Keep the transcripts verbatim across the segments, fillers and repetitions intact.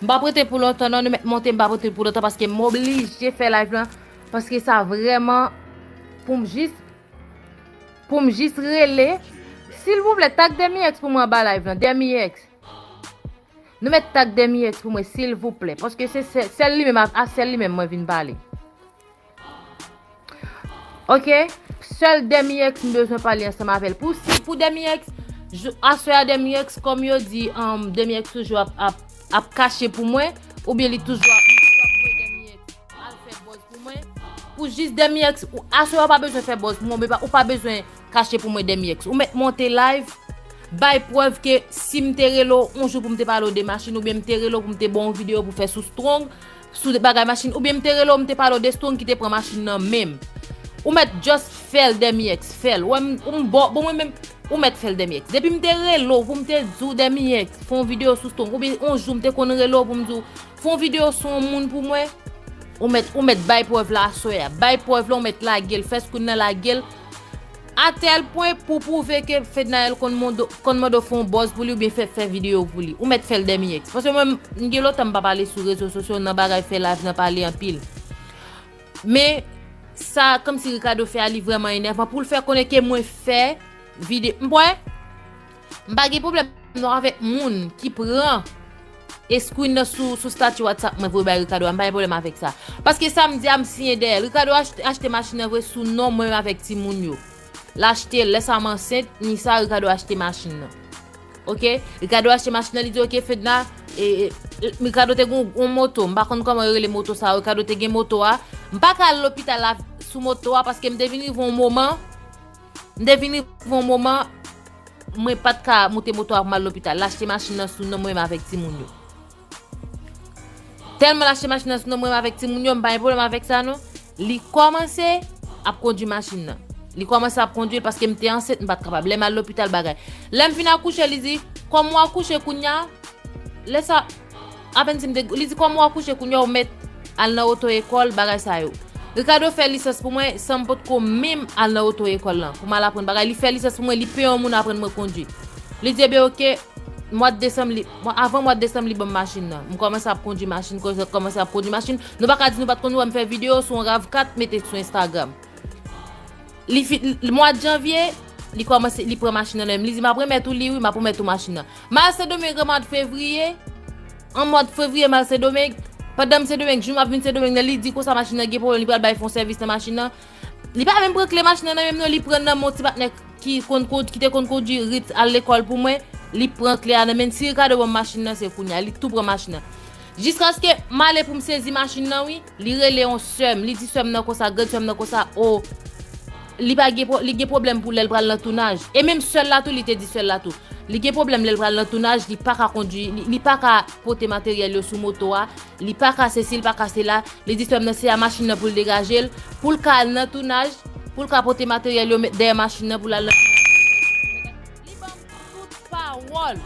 M p ap rete pou lontan non, nou mèt monte, m p ap rete pou lontan paske m oblije fè live lan. Paske sa vrèman pou m jis, pou m jis rele. Silvouplè, tag Demi X pou mwen anba live lan. Demi X. Nou mèt tag Demi X pou mwen, silvouplè. Paske se sè-, sèl li menm, a, a sèl li menm mwen vin pale. Ok? Sèl Demi X m bezwen pale ansanm avè l. Pou, si, pou Demi X, jou, aswè a Demi X, kòm yo di, um, Demi X toujou ap, ap, ap kache pou mwen, oubyen li toujou ap, li toujou ap voye Demi X al fè buzz pou mwen. Pou jis Demi X, ou, aswè a ou pa bezwen fè buzz pou mwen, oubyen pa, ou pa bezwen kache pou mwen Demi X. Ou mèt monte live, bay prèv ke si m te rele w yon jou pou m te pale w de machin, oubyen m te rele w pou m te ba w yon videyo pou fè sou Strong, sou bagay machin, oubyen m te rele w, m te pale w de Strong ki te pran machin nan menm. Ou mèt just fè l Demi X, fè l. Ou wè m, ou m bo, bon mwen menm, ou mèt fè l Demi X. Depi m te rele w pou m te di w Demi X, fè yon videyo sou Strong, oubyen yon jou m te konn rele w pou m di w, fè yon videyo sou yon moun pou mwen, ou mèt, ou mèt bay prèv la aswè a. Bay prèv la, ou mèt lage l, fè screen nan lage l. Atèl pwen pou pwouve ke Fednaelle konn mande, konn mande w fè yon buzz pou li oubyen fè, fè videyo pou li. Ou mèt fè l Demi X. Paske mwen, m gen lontan m pa pale sou rezo sosyo nan bagay fè live nan pale anpil. Men, sa kòmsi Ricardo fè a, li vrèman enèvan pou l fè konnen ke mwen fè videyo. M kwè, m pa gen pwoblèm non avèk moun ki pran e screen nan sou, sou stati WhatsApp mwen voye bay Ricardo a, m pa gen pwoblèm avèk sa. Paske sa m di a, m siyen dèyè l. Ricardo achte, achte machin nan vre sou non mwen menm avèk timoun yo. L achte l, lè sa a m ansent, ni sa, Ricardo achte machin nan. Ok? Ricardo achte machin nan, li di, ok, Fedna, e, e, Ricardo te gen yon, yon moto, m pa konn kòman yo rele moto sa, Ricardo te gen moto a. M pa ka al lopital la sou moto a, paske m te vin rive yon moman, m te vin rive yon moman, mwen pa t ka moute moto a pou m al lopital. L achte machin nan sou non mwen menm avèk timoun yo. Tèlman l achte machin nan sou non mwen menm avèk timoun yo, m pa gen pwoblèm avèk sa non. Li kòmanse ap kondui machin nan. Li kòmanse ap kondui l paske m te ansent, m pa t kapab. Lè m al lopital bagay. Lè m fin akouche, li di, kòm w akouche kounye a, lè sa, apèn si m te, li di, kòm w akouche kounye a, ou mèt al nan oto ekòl, bagay sa yo. Ricardo fè lisans pou mwen san m potko menm al nan oto ekòl lan pou m al aprann bagay. Li fè lisans pou mwen, li peye yon moun aprann mwen kondui. Li di, ebyen, oke, mwa desanm, li, mwa, avan mwa desanm, li ban m machin nan. M kòmanse ap kondui machin, kòmanse ap kondui machin. Nou pa ka di nou pa t konn wè m fè videyo sou yon rav kat, mete sou Instagram. Li fi-, l-, mwa janvye, li kòmanse, li pran machin nan nan men m. Li di, m ap remèt ou li, wi, m ap remèt ou machin nan. M al Sendomeng an mwa fevriye. An mwa fevriye, m al Sendomeng. Pandan m Sendomeng, jou m ap vin Sendomeng nan, li di konsa machin nan gen pwoblèm, li pral bay fè yon sèvis nan machin nan. Li pa menm pran kle machin nan nan men m non, li pran nan men yon ti patnè ki konn kond-, ki te konn kondui Ritz al lekòl pou mwen. Li pran kle a nan men l. Si Ricardo ban m machin nan, se kounye a. Li tou pran machin nan. Jiskaske m ale pou m sezi machin nan, wi. Li rele yon sè m, li di sè m nan konsa, grann sè m nan konsa, o, li pa gen pwo-, li gen pwoblèm pou lè l pral nan tounaj. E menm sè l la tou, li te di sè l la tou. Li gen pwoblèm lè l pral nan tounaj, li pa ka kondui, li, li pa ka pote materyèl yo sou moto a, li pa ka sesi, li pa ka sela. Li di sè m nan se a machin nan pou l degaje l, pou l ka al nan tounaj, pou l ka pote materyèl yo met dèyè machin nan pou l al nan tounaj. Li ban m tout pawòl.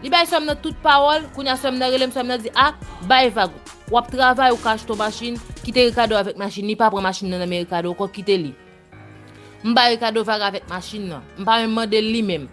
Li bay sè m nan tout pawòl, kounye a sè m nan rele m, sè m nan di, a, bay vag. W ap travay, ou ka achte yon machin, kite Ricardo avèk machin, li pa pran machin nan nan men Ricardo ankò, kite li. M bay Ricardo vag avèk machin nan. M pa menm mande l li menm.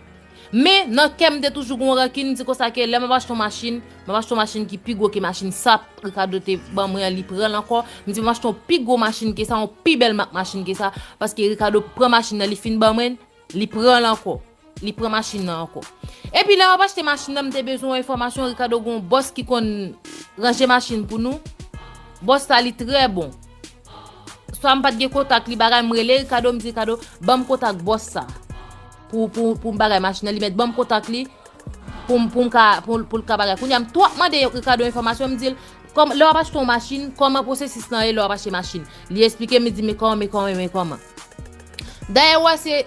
Men, nan kè m te toujou gen yon rankin, m di konsa ke lè m ap achte yon machin, m ap achte yon machin ki pi gwo ke machin sa Ricardo te ban mwen an, li pran l ankò. M di m ap achte yon pi gwo machin ke sa, yon pi bèl mak machin ke sa, paske Ricardo pran machin nan, li fin ban mwen, li pran l ankò. Li pran machin nan ankò. Epi lè m ap achte machin nan, m te bezwen yon enfòmasyon, Ricardo gen yon bòs ki konn ranje machin pou nou. Bòs sa, li trè bon. Swa m pa t gen kontak li, bagay, m rele Ricardo, m di, Ricardo, ban m kontak bòs sa. Pou, pou, pou m bagay machin nan, li mèt ban m kontak li, pou m, pou m ka, pou, pou l ka bagay. Kounye a, m tou ap mande Ricardo enfòmasyon, m di l, kòm, lè w ap achte yon machin, kòman pwosesis lan ye lè w ap achte machin? Li eksplike m, li di, men kòman, men kòman, men kòman. Dayè, w wè, se,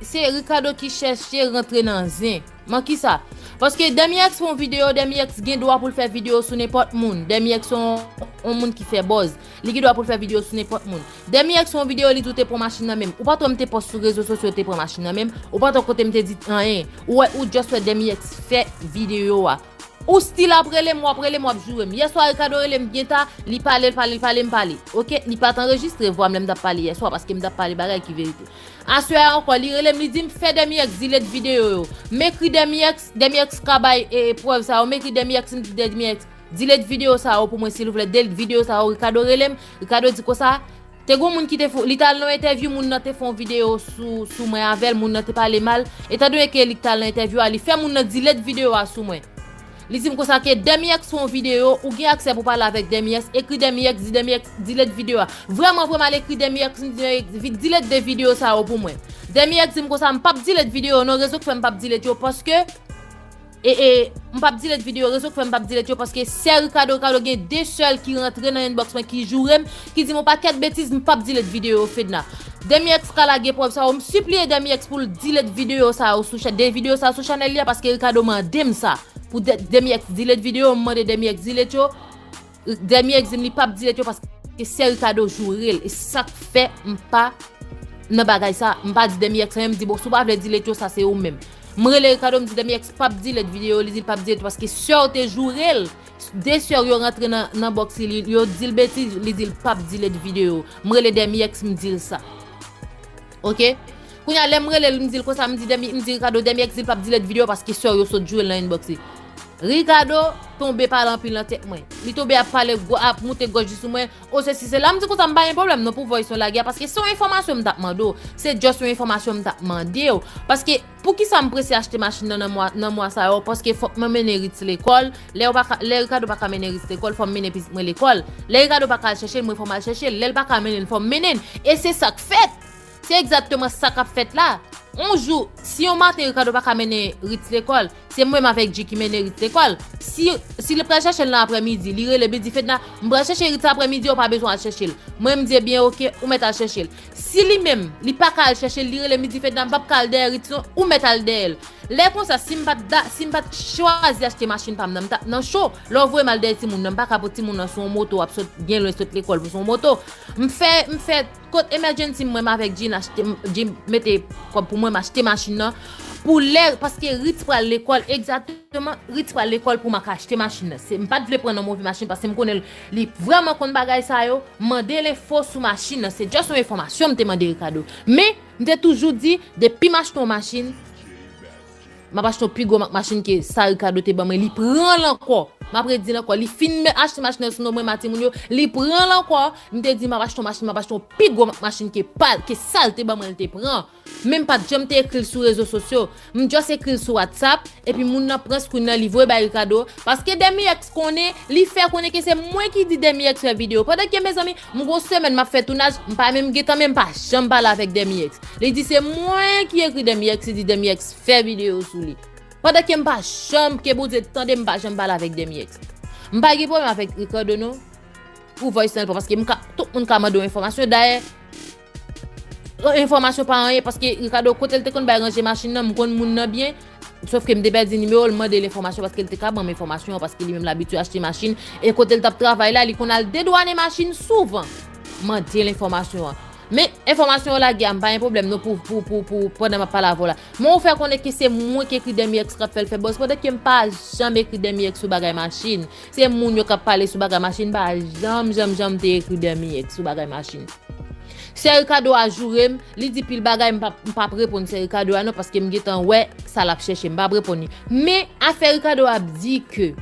se Ricardo ki chèche rantre nan zen. Man kisa? Paske Demi X fè yon videyo, Demi X gen dwa pou l fè videyo sou nenpòt moun. Demi X se yon, yon moun ki fè buzz. Li gen dwa pou l fè videyo sou nenpòt moun. Demi X fè yon videyo, li di w te pran machin nan men m. Ou pa t wè m te pòs sou rezo sosyo, te pran machin nan men m. Ou pa t wè kote m te di anyen. Ou wè, ou just wè Demi X fè videyo a. Ou still ap rele m, w ap rele m, w ap joure m. Yèswa, Ricardo rele m byen ta, li pale, l pale, l pale, m pale. Oke? Li pa t anrejistre vwa m lè m t ap pale yèswa, paske m t ap pale bagay ki verite. Aswè a ankò, li rele m, li di m, fè Demi X delete videyo yo. M ekri Demi X, Demi X ka bay, e, e, prèv sa yo. M ekri Demi X, m di Demi X, Delete videyo sa yo pou mwen, silvouplè. Delete videyo sa yo. Ricardo rele m. Ricardo di konsa, te gon moun ki te fè, li t al nan entèvyou, moun nan te fè yon videyo sou, sou mwen avè l, moun nan te pale mal. Etandone ke li t al nan entèvyou a, li fè moun nan delete videyo a sou mwen. Li di m konsa ke Demi X fè yon videyo, ou gen aksè pou pale avèk Demi X, ekri Demi X, di Demi X delete videyo a. Vrèman, vrèman, al ekri Demi X, m di Demi X, delete de videyo sa yo pou mwen. Demi X di m konsa, m p ap delete videyo, non, rezon k fè m p ap delete yo, paske e, e, m p ap delete videyo, rezon k fè m p ap delete yo, paske sè Ricardo, Ricardo gen de sè l ki rantre nan inbox mwen, ki joure m, ki di m yon pakèt betiz, m p ap delete videyo yo, Fedna. Demi X ka lage prèv sa yo, m sipliye Demi X pou l delete videyo sa yo sou chè-, de videyo sa yo sou chanèl li a, paske Ricardo mande m sa. Pou de-, Demi X delete videyo, m mande Demi X delete yo. Demi X di m li p ap delete yo paske sè Ricardo joure l. E sa k fè m pa nan bagay sa. M pa di Demi X anyen, m di, bon, si w pa vle delete yo, sa se ou menm. M rele Ricardo, m di Demi X p ap delete videyo, li di l p ap delete paske sè w te joure l. De sè w yo rantre nan, nan bòks li, yo di l betiz, li di l p ap delete videyo. M rele Demi X, m di l sa. Oke? Kounye a, lè m rele l, m di l konsa, m di Demi, m di Ricardo, Demi X di l p ap delete videyo paske sè w yo sot joure l nan inbox li. Ricardo tonbe pale anpil nan tèt mwen. Li tonbe ap pale, gwo-, ap moute gòj li sou mwen. O, sesi, sela. M di konsa, m pa gen pwoblèm non pou voice yo lage a, paske se yon enfòmasyon m t ap mande w. Se just yon enfòmasyon m t ap mande w. Paske, poukisa m prese achte machin nan, nan mwa, nan mwa sa yo? Paske fòk mwen mennen Ritz lekòl. Lè yo pa ka, lè Ricardo pa ka mennen Ritz lekòl, fò m mennen pitit mwen lekòl. Lè Ricardo pa ka al chèche l, mwen fò m al chèche l. Lè l pa ka mennen l, fò m mennen l. E se sa k fèt. Se egzakteman sa k ap fèt la. Yon jou, si yon maten Ricardo pa ka mennen Ritz lekòl, se mwen menm avèk G ki mennen Ritz lekòl. Si, si li pral chèche l nan aprèmidi, li rele m, li di, Fedna, m pral chèche Ritz aprèmidi, ou pa bezwen al chèche l. Mwen, m di, ebyen, oke, ou mèt al chèche l. Si li menm, li pa ka al chèche l, li rele m, li di, Fedna, m p ap ka al dèyè Ritz non, ou mèt al dèyè l. Lè konsa, si m pa t da-, si m pa t chwazi achte machin pa m nan, m t ap nan cho. Lè w voye m al dèyè timoun nan, m pa ka pote timoun nan sou yon moto, w ap sot byen lwen, sot lekòl pou sou yon moto. M fè, m fè kot emergency mwen, m avèk Jean achte, Jean mete kòb pou mwen, m achte machin nan. Pou lè, paske Ritz pral lekòl, egzakteman, Ritz pral lekòl pou m ka achte machin nan. Se, m pa t vle pran nan move machin, paske m konnen li vrèman konn bagay sa yo. M mande l enfo sou machin nan. Se just yon enfòmasyon m te mande Ricardo. Men, m te toujou di, depi m achte yon machin, m ap achte yon pi gwo mak machin ke sa Ricardo te ban mwen. Li pran l ankò. M ap redi l ankò. Li fin achte machin nan sou non mwen, ma timoun yo. Li pran l ankò. M te di, m ap achte yon machin, m ap achte yon pi gwo mak machin ke pa, ke sa l te ban mwen, l te pran. Men m pa t janm te ekri l sou rezo sosyo. M just ekri l sou WhatsApp. Epi moun nan pran screen nan, li voye bay Ricardo. Paske Demi X konnen, li fè konnen ke se mwen ki di Demi X fè videyo. Pandan ke, mezanmi, m gon semèn m ap fè tounaj, m pa menm gentan, men m pa janm pale avèk Demi X. Li di se mwen ki ekri Demi X, li di Demi X fè videyo sou li. Pandan ke m pa janm, ke Bondye tande, m pa janm pale avèk Demi X. M pa gen pwoblèm avèk Ricardo non. Pou voice nan, paske m ka, tout moun ka mande w enfòmasyon. Dayè, enfòmasyon pa anyen, paske Ricardo, kote l te konn bay ranje machin nan, m konn moun nan byen. Sòf ke m te pèdi nimewo l, m mande l enfòmasyon paske l te ka ban m enfòmasyon an, paske li menm l abitye achte machin. E kote l t ap travay la, li konn al dedwannen machin souvan. Mande l enfòmasyon an. Men, enfòmasyon yo lage a, m pa gen pwoblèm non pou, pou, pou, pou, pandan m ap pale avè w la. Men ou fè konnen ke se mwen ki ekri Demi X k ap fè l fè buzz, pandan ke m pa janm ekri Demi X sou bagay machin. Se moun yo k ap pale sou bagay machin, m pa janm, janm, janm te ekri Demi X sou bagay machin. Sè Ricardo a joure m, li di pil bagay, m p ap, m p ap reponn sè Ricardo a non, paske m gentan wè sa l ap chèche, m p ap reponn li. Men, afè Ricardo ap di ke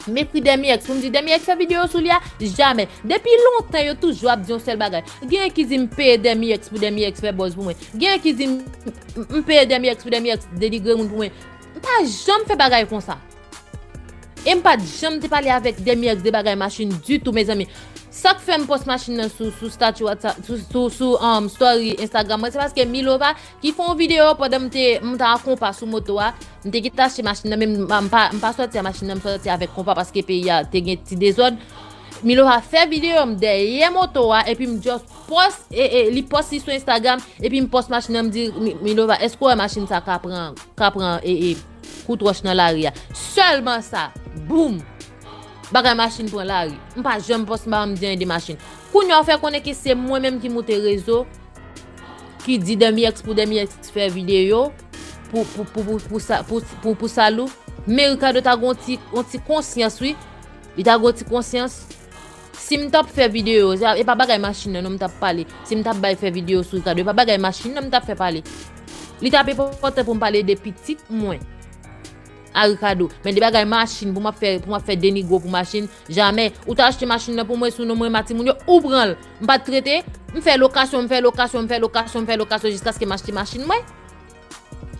m ekri Demi X pou m di Demi X fè videyo sou li a, jamè. Depi lontan, yo toujou ap di yon sèl bagay. Gen ki di m peye Demi X pou Demi X fè buzz pou mwen. Gen ki di m, m, m peye Demi X pou Demi X denigre moun pou mwen. M pa janm fè bagay konsa. E m pa t janm te pale avèk Demi X de bagay machin ditou, mezanmi. Sa k fè m pòs machin nan sou, sou statut WhatsApp, sou, sou, sou, um, story Instagram mwen, se paske Milova ki fè yon videyo pandan m te, m t a konpa sou moto a. M te kite achte machin nan, men m, m pa, m pa sòti a machin nan, m sòti avèk konpa paske peyi a te gen ti dezòd. Milova fè videyo m dèyè moto a, epi m just pòs, e, e, li pòs li sou Instagram, epi m pòs machin nan, m di, "Mi-, Milova, èske w wè machin sa ka pran, ka pran, e, e, kout wòch nan lari a?" Sèlman sa, boum! Bagay machin pran lari. M pa janm pòs, m pa janm di anyen de machin. Kounye a, ou fè konnen ke se mwen menm ki moute rezo, ki di Demi X pou Demi X fè videyo pou, pou, pou, pou, pou sa, pou, pou, pou Salou. Men Ricardo ta gon ti, gon ti konsyans, wi. Li ta gon ti konsyans. Si m t ap fè videyo, se, e pa bagay machin nan non m t ap pale. Si m t ap bay fè videyo sou Ricardo, e pa bagay machin nan m t ap fè pale. Li t ap enpòtan pou m pale de pitit mwen. a Ricardo. Men de bagay machin pou m ap fè, pou m ap fè denigre w pou machin, jamè. Ou ta achte machin nan pou mwen sou non mwen, Matimoun yo, ou pran l. M pa t trete, m fè lokasyon, m fè lokasyon, m fè lokasyon, m fè lokasyon jiskaske m achte machin mwen.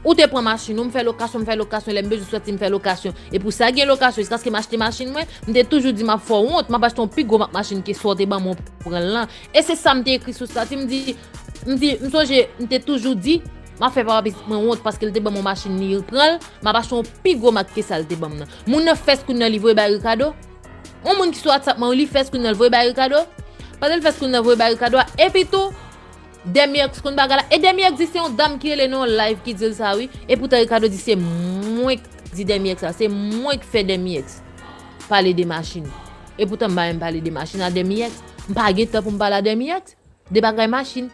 Ou te pran machin ou, m fè lokasyon, m fè lokasyon, lè m bezwen sòti, m fè lokasyon. E pou sa gen lokasyon, jiskaske m achte machin mwen, m te toujou di m ap fè w wont, m ap achte yon pi gwo mak machin ke sa w te ban mwen pou pran l lan. E se sa m te ekri sou stati, m di, m di, m sonje, m te toujou di, m ap fè papa pitit mwen wont paske l te ban mwen machin, li pran l, m ap achte yon pi gwo mak ke sa l te ban m nan. Moun nan fè screen nan, li voye bay Ricardo. Yon moun ki sou WhatsApp mwen, li fè screen nan, li voye bay Ricardo. Pandan l fè screen nan, voye bay Ricardo a, epi tou, Demi X konn bagay la. E Demi X di se yon dam ki rele nan yon live ki di l sa, wi. E poutan Ricardo di se mwen k di Demi X sa. Se mwen k fè Demi X pale de machin. E poutan m pa menm pale de machin a Demi X. M pa gen tan pou m pale a Demi X de bagay machin.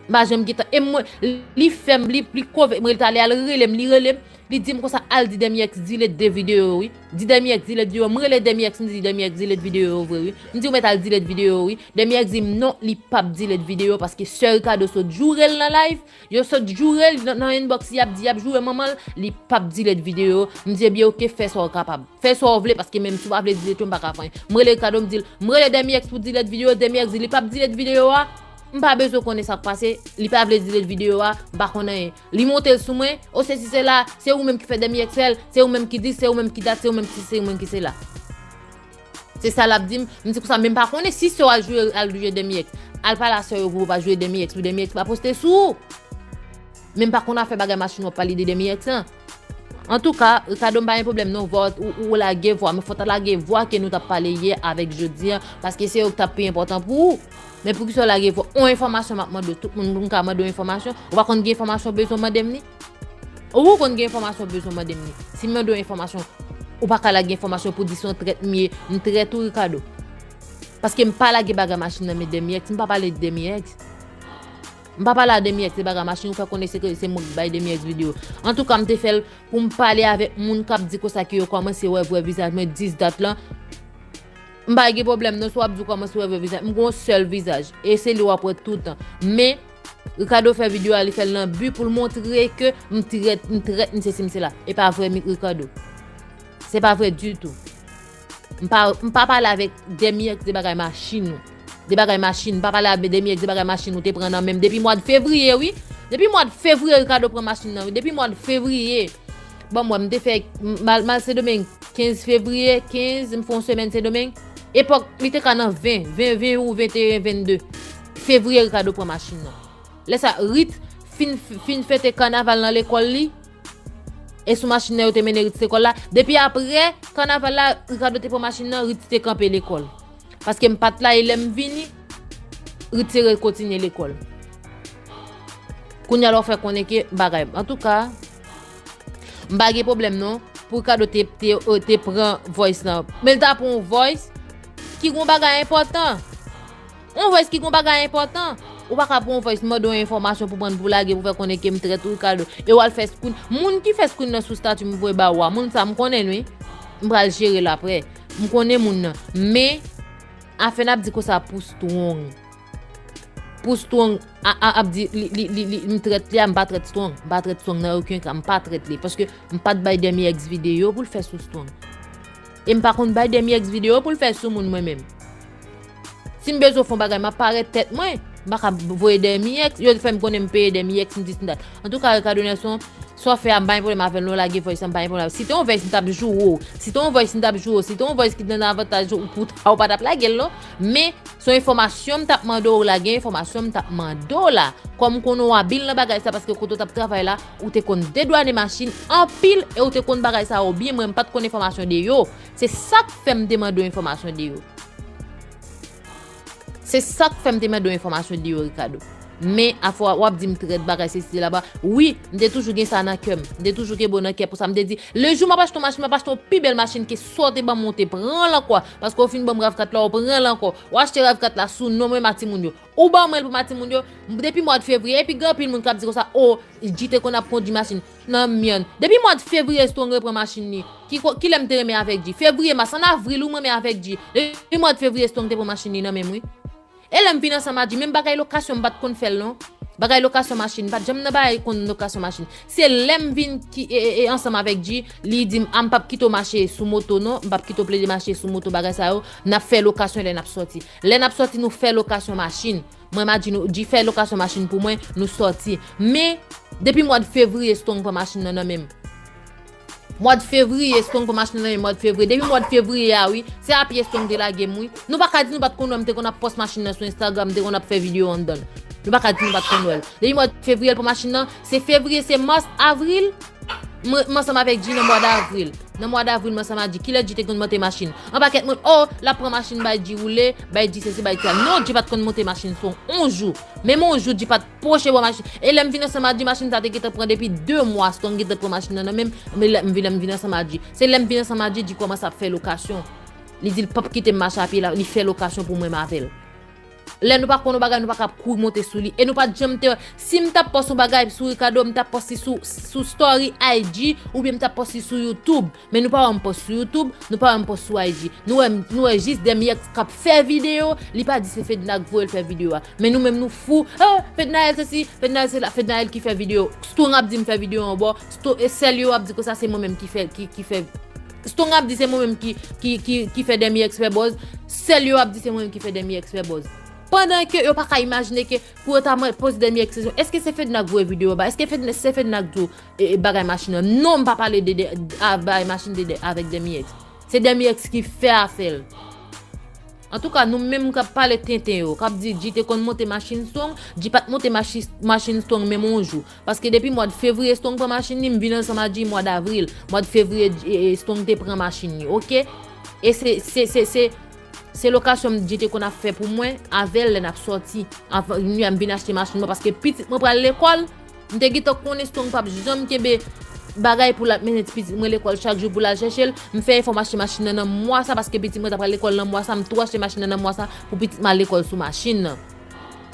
M pa janm gen tan. E mwen, li fè m, li, li kove mwen, li t ale al rele m, li rele m. Li di m konsa, al di Demi X delete de videyo yo, wi. Di Demi X delete videyo. M rele Demi X, m di Demi X delete videyo yo vre, wi. M di ou mèt al delete videyo yo, wi. Demi X di m non, li p ap delete videyo paske sè Ricardo sot joure l nan live. Yo sot joure l nan, nan inbox, y ap di, y ap joure manman l, li p ap delete videyo yo. M di, ebyen, oke, fè sa w kapab. Fè sa w vle, paske menm si w pa vle delete yo, m pa ka fè anyen. M rele Ricardo, m di l, m rele Demi X pou delete videyo, Demi X di li p ap delete videyo a. M pa bezwen konnen sa k pase, li pa vle delete videyo a, m pa konn anyen. Li monte l sou mwen, o sesi sela, se ou menm ki fè Demi X fè l, se ou menm ki di, se ou menm ki dat, se ou menm ki sesi, se ou menm ki sela. Se sa l ap di m, m di konsa, men m pa konnen si sè w al joure, al joure Demi X. Al pale a sè yo pou yo pa joure Demi X, pou Demi X pa poste sou ou. Men m pa konn afè bagay machin w ap pale de Demi X lan. Antouka, Ricardo, m pa gen pwoblèm non, vwa ou, ou, ou lage vwa, men fò w ta lage vwa ke nou t ap pale yè avèk jodi a, paske se yo ki t ap pi enpòtan pou ou. Men poukisa w lage vwa? On enfòmasyon m ap mande w, tout moun pou m ka mande w enfòmasyon, ou pa konn gen enfòmasyon w bezwen mande m li? Ou konn gen enfòmasyon w bezwen mande m li? Si m mande w enfòmasyon, ou pa ka lage enfòmasyon pou di se yon trèt m ye, m trèt ou, Ricardo. Paske m pa lage bagay machin nan men Demi X, m pa pale de Demi X. M pa pale a Demi X de bagay machin, ou fè konnen se ke se mwen k bay Demi X videyo. Antouka, m te fè l pou m pale avèk moun k ap di konsa ke yo kòmanse wè vrè vizaj mwen dis dat lan. M pa gen pwoblèm non, si w ap di w kòmanse wè vrè vizaj. M gen yon sèl vizaj, e se li w ap wè toutan. Men, Ricardo fè videyo a, li fè l nan bi pou l montre ke m trèt, m trèt, m sesi, m sela. E pa vre, Ricardo. Se pa vre ditou. M pa, m pa pale avèk Demi X de bagay machin ou. De bagay machin, m pa pale avèk Demi X de bagay machin ou te pran nan men m depi mwa de fevriye, wi. Depi mwa de fevriye, Ricardo pran machin nan, wi. Depi mwa de fevriye. Ban m wè, m te fè, m al, m al Sendomeng kenz fevriye, kenz, m fè yon semèn Sendomeng. Epòk, li te ka nan ven, ven, ven ou venteyen, vennde fevriye, Ricardo pran machin nan. Lè sa, Rit fin, fin fete kanaval nan lekòl li. E sou machin nan yo te mennen Rit lekòl la. Depi apre kanaval la, Ricardo te pran machin nan, Rit te kanpe lekòl. Paske m pa t la, e lè m vini, Rit te rekontinye lekòl. Kounye a la, w fè konnen ke bagay. Antouka, m pa gen pwoblèm non. Pou Ricardo te, te, te pran voice lan. Men l ta pran yon voice ki gon bagay enpòtan. Yon voice ki gon bagay enpòtan. Ou pa ka pran yon voice, mande yon enfòmasyon pou pran pou lage, pou fè konnen ke m trèt ou, Ricardo. E w al fè screen. Moun ki fè screen nan sou stati m voye ba ou a, moun sa m konnen l, wi. M pral jere l apre. M konnen moun nan. Men, afè n ap di konsa pou Strong. Pou Strong a, a, ap di, li, li, li, li, m trèt li a, m pa trèt Strong. M pa trèt Strong nan okenn ka, m pa trèt li. Paske m pa t bay Demi X videyo pou l fè sou Strong. E m pa konn bay Demi X videyo pou l fè sou moun mwen menm. Si m bezwen fè yon bagay, m ap parèt tèt mwen. M pa ka voye Demi X, yo fè m konnen m peye Demi X, m dis m dat. Antouka, Ricardo Nelson, sa w fè a, m pa gen pwoblèm avè l non, lage voice, m pa gen pwoblèm. Si te yon voice, m t ap joure w. Si te yon voice, m t ap joure w. Si te yon voice ki te nan avantaj ou, pou ta, ou pa t ap lage l non. Men, se yon enfòmasyon m t ap mande w la, gen enfòmasyon m t ap mande w la. Kòm m konnen w abil nan bagay sa, paske kote w t ap travay la, ou te konn dedwane machin anpil e ou te konn bagay sa yo byen, mwen m pa t konn enfòmasyon de yo. Se sa k fè m te mande w enfòmasyon de yo. Se sa k fè m te mande w enfòmasyon de yo, Ricardo. Men, afwa w ap di m trèt bagay sesi la ba. Wi, m te toujou gen sa nan kè m. M te toujou gen bon nan kè pou sa. M te di, le jou m ap achte yon machin, m ap achte yon pi bèl machin ke sa w te ban mwen, w te pran l ankò. Paske w fin ban m rav kat la, w pran l ankò. W achte rav kat la sou non mwen, Matimoun yo. Ou ban mwen l pou Matimoun yo. Depi mwa de fevriye, epi gen anpil moun k ap di konsa, o, G te konn ap kondui machin nan myann. Depi mwa de fevriye, Strong repran machin li. Ki ko-, kilè m te renmen avèk G? Fevriye, mas, ann avril, ou renmen avèk G. Depi mwa de fevriye, Strong te pran machin li nan men m, wi. E lè m vin ansanm a G, menm bagay lokasyon, m pa t konn fè l, non. Bagay lokasyon machin, m pa t janm nan bagay konn lokasyon machin. Se lè m vin ki, e, e, e, ansanm avèk G, li di m, a, m p ap kite w mache sou moto non, m p ap kite w plede mache sou moto, bagay sa yo, n ap fè lokasyon lè n ap sòti. Lè n ap sòti, nou fè lokasyon machin. Mwen, m a di nou, G fè lokasyon machin pou mwen, nou sòti. Men, depi mwa fevriye, Strong pran machin nan nan men m. Mwa fevriye, Strong pran machin nan nan men m, mwa fevriye. Depi mwa fevriye a, wi, se a pye Strong te lage m, wi. Nou pa ka di nou pa t konn wè m, m te konn ap pòs machin nan sou Instagram, m te konn ap fè videyo anndan l. Nou pa ka di nou pa t konn wè l. Depi mwa fevriye, l pran machin nan, se fevriye, se mas, avril, mwen, m ansanm avèk G nan mwa davril. Nan mwa davril, m ansanm a G. Kilè G te konn monte machin? An pakèt moun, o, l ap pran machin bay G woule, bay G sesi, bay G sa. Non, G pa t konn monte machin Strong on jou. Menm on jou, G pa t pwoche bò machin. E lè m vin ansanm a G, machin sa te gentan pran depi de mwa, Strong gentan pran machin nan nan men m. Men lè m vin, lè m vin ansanm a G. Se lè m vin ansanm a G, G kòmanse ap fè lokasyon. Li di l p ap kite m mache a pye la, li fè lokasyon pou mwen, m avè l. Lè nou pa konn yon bagay, nou pa ka ap kouri monte sou li. E nou pa t janm te, si m t ap pòs yon bagay sou Ricardo, m t ap pòs li sou, sou story I G, oubyen m t ap pòs li sou YouTube. Men nou pa wè m pòs sou YouTube, nou pa wè m pòs sou I G. Nou wè, nou wè jis Demi X k ap fè videyo, li pa di se Fedna k voye l fè videyo a. Men nou menm nou fou, ah, Fednaelle sesi, Fednaelle sela, Fednaelle ki fè videyo. Strong ap di m fè videyo yon bò, Sto-, e sèl yo ap di konsa se mwen menm ki fè, ki, ki fè. Strong ap di se mwen menm ki, ki, ki, ki fè Demi X fè buzz, sèl yo ap di se mwen menm ki fè Demi X fè buzz. Pandan ke yo pa ka imajine ke pou yo ta mwen poze Demi X kesyon, èske se Fedna k voye videyo ba? Èske Fedna, se Fedna k di w, e, e, bagay machin nan? Non, m pa pale de, de, a, bagay machin de, de, avèk Demi X. Se Demi X ki fè afè l. Antouka, nou menm k ap pale tenten yo, k ap di G te konn monte machin Strong, G pa t monte machi-, machin Strong menm on jou. Paske depi mwa fevriye Strong pran machin li, m vin ansanm a G mwa davril. Mwa fevriye, e, e, Strong te pran machin li, oke? E se, se, se, se, se lokasyon G te konn ap fè pou mwen, avè l lè n ap sòti. Anvan, m vin achte machin mwen, paske pitit mwen pral lekòl, m te gentan konnen Strong p ap janm kenbe bagay pou l ap mennen ti pitit mwen lekòl chak jou pou l al chèche l. M fè efò m achte machin nan nan mwa sa, paske pitit mwen t ap pral lekòl nan mwa sa, m tou achte machin nan nan mwa sa pou pitit mwen al lekòl sou machin nan.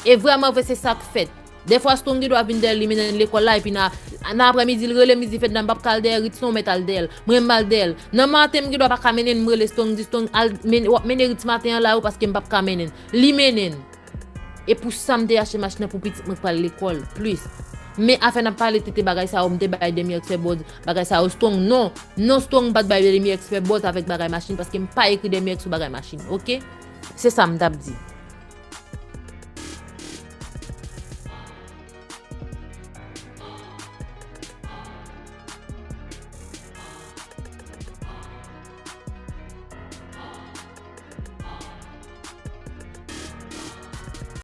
E vrèman vre, se sa k fèt. Dèfwa, Strong gendwa vin dèyè l, li mennen l lekòl la, epi nan, nan aprèmidi, l rele m, li di, Fedna, m p ap ka al dèyè Ritz non, w mèt al dèyè l. Mwen, m al dèyè l. Nan maten, m gendwa pa ka mennen l, m rele Strong, di, Strong, al men-, w ap mennen Ritz maten an la, wi, paske m p ap ka mennen l. Li mennen l. E pou sa m te achte machin nan pou pitit mwen k pral lekòl plis. Men afè n ap pale tete bagay sa yo, m te bay Demi X fè buzz bagay sa yo, Strong non. Non, Strong m pa t bay Demi X fè buzz avèk bagay machin, paske m pa ekri Demi X sou bagay machin, oke? Se sa m t ap di.